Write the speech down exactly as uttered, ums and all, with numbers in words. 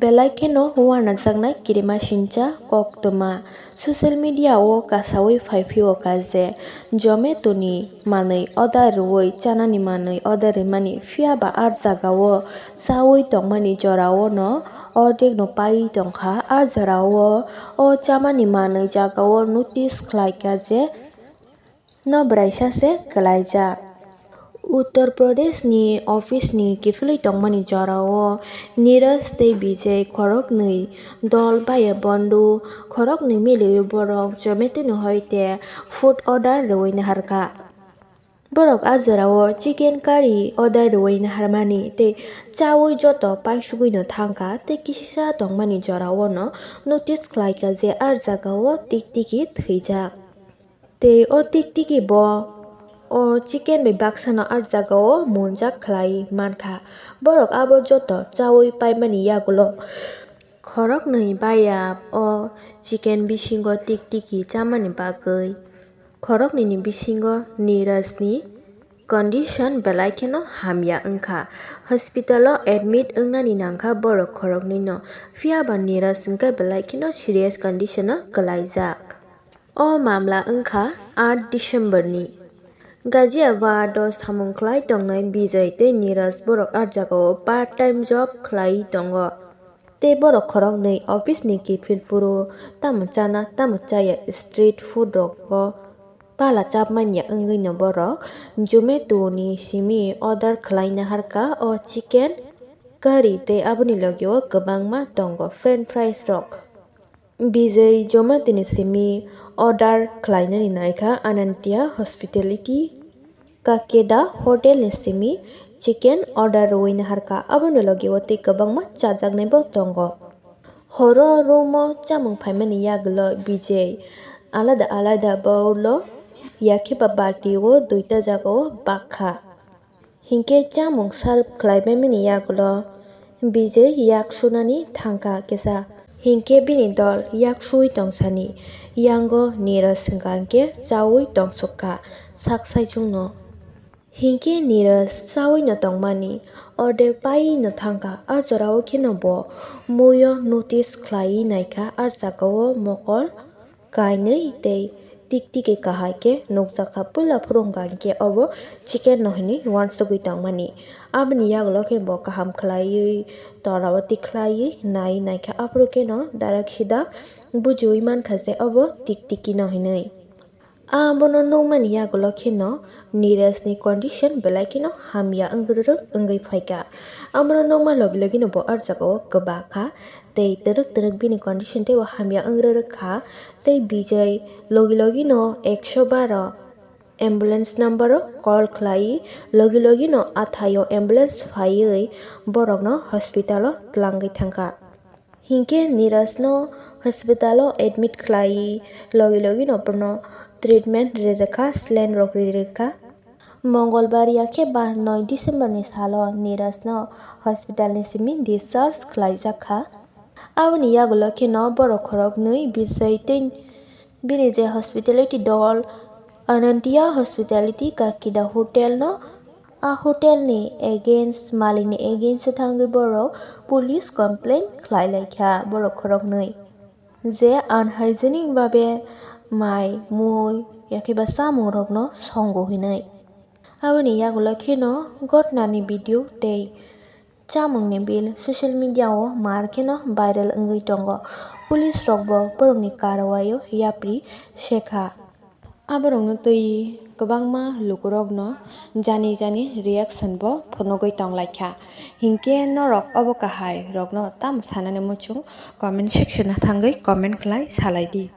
Belai kheno uanajaknai kirimasingcha koktwma. Social media o kasawi phaiphio kha je Zomato ni manwi order rwui chanani manwi order rwmani, phiyaba a jagao chaui tongmani jorao no ordek no paiwi tongkha. A jorao o chamani manwi jagao notice khlaikha je no braisa se kwlaijak. Uttar Pradesh ni office ni kiphilwi tongmani jorao Neeraj tei Vijay khoroknwi dol baya bondu khoroknwi miliwi borok Zomato ni hoite food order rwui naharkha. Borok a jorao chicken curry order rwui naharmani tei chaui joto paisugwi no thangkha tei kisisa tongmani jorao no notice khlaikha je a jagao tiktiki thwijak. Tei o tiktiki bo o chicken bai baksano a jagao munjak khlai mankha. Borok abo joto chaui paimani yagulo khoroknwi baya o chicken bisingo tiktiki chamani bagwi. Khoroknwini bisingo Neeraj ni condition belai kheno hamya wngkha. Hospital o admit wngnani nangkha borok khoroknwino, phiyaba Neeraj hwnkhe belai kheno serious condition o kwlaijak. O mamla wngkha aat December ni. Ghaziabad o samung khlai tongnai Vijay tei Neeraj borok a jagao part time job khlai tongo. Tei borok khoroknwi office ni kiphil phuru tamo chana tamo chaya street food rogo pala chapmanya wngwi no borok Zomato ni simi order khlai naharkha o chicken curry tei aboni logi o kwbangma tongo french fries rok. Vijay Zomato ni simi order khlainani naikha Anantia Hospitality Kakeda Hotel ni simi chicken order rwui naharkha, aboni logi o tei kwbangma chajaknai bo tongo. Horo room o chamung phaimani yagulo Vijay alada alada bowl o yakhe ba balti o duita jagao bakha. Hinkhe chamung serve khlaibaimani yagulo Vijay yak sunani thangkha kisa. Hinkhe bini dol yak sui tongsani yango Neeraj hwnkha hinkhe chaui tongsukha sak saichungno. Hinkhe Neeraj chaui no tongmani ordek pai no thangkha. A jorao kheno bo muio notice khlaiwi naikha, a jagao mokol kainwi tei tiktiki kahai khe nukjakha. Puila phuru wngkha hinkhe obo chicken no hinwi uansugwi tongmani. Aboni yagulo khe bo kaham khlaiwi tola o tikhlaiwi nai naikha. Aphuru kheno direct sida bujiwi mankha je obo tiktiki no hinwi. Abono nukmani yagulo kheno Neeraj ni condition belai kheno hamya wngwi rwrwk wngwi phaikha. Abono nukma logi logi no bo a jagao kwbakha tei twrwk twrwk bini condition teibo hamya wngwi rwrwk kha. Tei Vijay logi logi no ekso baro ambulance number o call khlai logi logi no athaio ambulance phaiwi borokno hospital o twlangwi thangkha. Hinkhe Neeraj no hospital o admit khlai logi logi no bono treatment ri rwkha, saline rok ri rwkha. Mongolbar yakhe ba noi December ni salo Neeraj no hospital ni simi discharge khlaijak kha. Aboni yagulo kheno borok khoroknwi Vijay tei bini je hospitality dol Anantia Hospitality Kakeda Hotel no a hotel ni against, malik ni against o thangwi borok police complaint khlai lai kha borok khoroknwi je unhygienic babe mai mui yakhe ba chamung rokno songo hinwi. Aboni yagulo kheno ghotna ni video tei chamung ni bill social media o mar kheno viral wngwi tongo. Police rok bo borok ni karwai o yapri sekha. Aborokno twi kwbangma lukurokno jani jani reaction bo phunugwi tonglaikha. Hinkhe norok obo kahairokno tamo sanani muchung comment section o thangwi comment khlai salaidi.